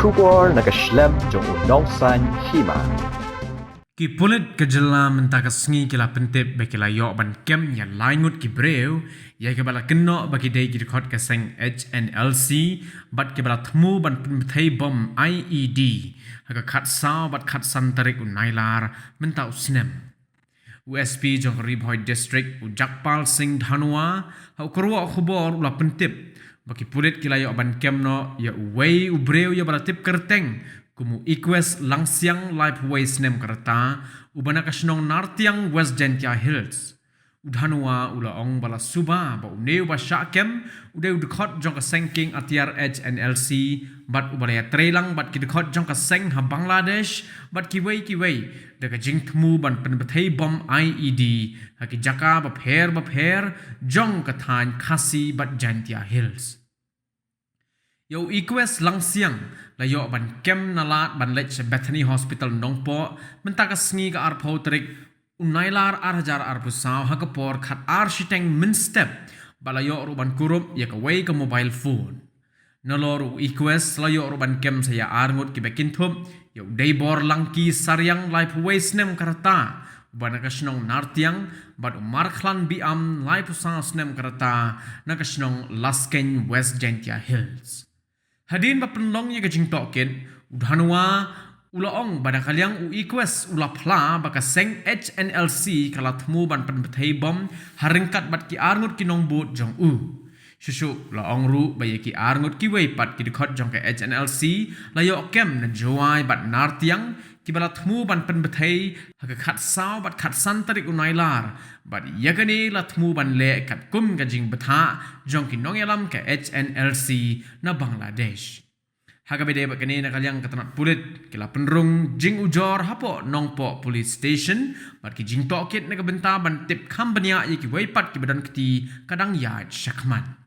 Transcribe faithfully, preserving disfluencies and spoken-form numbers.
Khubor na ka shlem jong u Nongsaiñ Hima. Ki pulit ka jylla mynta ka sngi ki la pyntip ba ki la ïoh ban kem ïa lai ngut ki briew ïa kiba la kynnoh ba ki dei ki dkhot ka seng H N L C bad kiba la thmu ban pynbthei bom I E D ha ka khatsaw bad khatsan tarik u Nailar mynta u snem. U S P jong ka Ri Bhoi District, u Jagpal Singh Dhanua, ha u kyrwoh khubor u la pyntip ba ki pulit ki la ïoh ban kem noh ïa uwei u briew ïa ba la tip kyrteng kum u Equest Langsiang, laiphew wei snem ka rta, uba na ka shnong Nartiang, West Jaintia Hills. U Dhanua u la ong ba la suba ba une uba shah kem u dei u dkhot jong ka seng kieng atiar H N L C bad uba la ïatreilang bad ki dkhot jong ka seng ha Bangladesh bad kiwei kiwei da ka jingthmu ban pynbthei bom I E D ha ki jaka bapher bapher jong ka thaiñ Khasi bad Jaintia Hills. Ïa u Equest Langsiang la ïoh ban kem na lad ban leit sha Bethany Hospital Nongpoh mynta ka sngi ka arphew tarik u Nailar ar hajar arphew saw ha ka por khatar shiteng mynstep bad la ïoh ruh ban kurup ïa kawei ka mobile phone. Nalor u Equest la ïoh ruh ban kem sa ïa ar ngut kiba kynthup ïa u Deibor Langki Sariang, laiphew wei snem ka rta, uba na ka shnong Nartiang, bad u Markhlan Biam, laiphew saw snem ka rta, na ka shnong Laskein, West Jaintia Hills. Hadien ba pynlong ïa ka jingtohkit, u Dhanua u la ong ba na ka liang u Equest u la phla ba ka seng H N L C ka la thmu ban pynbthei bom ha ryngkat bad ki ar ngut ki nongbud jong u. Shuh shuh u la ong ruh ba ïa ki ar ngut kiwei pat ki dkhot jong ka H N L C la ïoh kem na Jowai bad Nartiang, kiba la thmu ban pynbthei ha ka khatsaw bad khatsan tarik u Nailar, bad ïa kane la thmu ban leh katkum ka jingbthah jong ki nongïalam ka H N L C na Bangladesh. Ha kaba ïadei bad kane, na ka liang ka tnat pulit ki la pynrung jingujor hapoh Nongpoh Police Station bad ki jingtohkit na ka bynta ban tip kham bniah ïa kiwei pat kiba don kti ka dang ïaid shakhmat.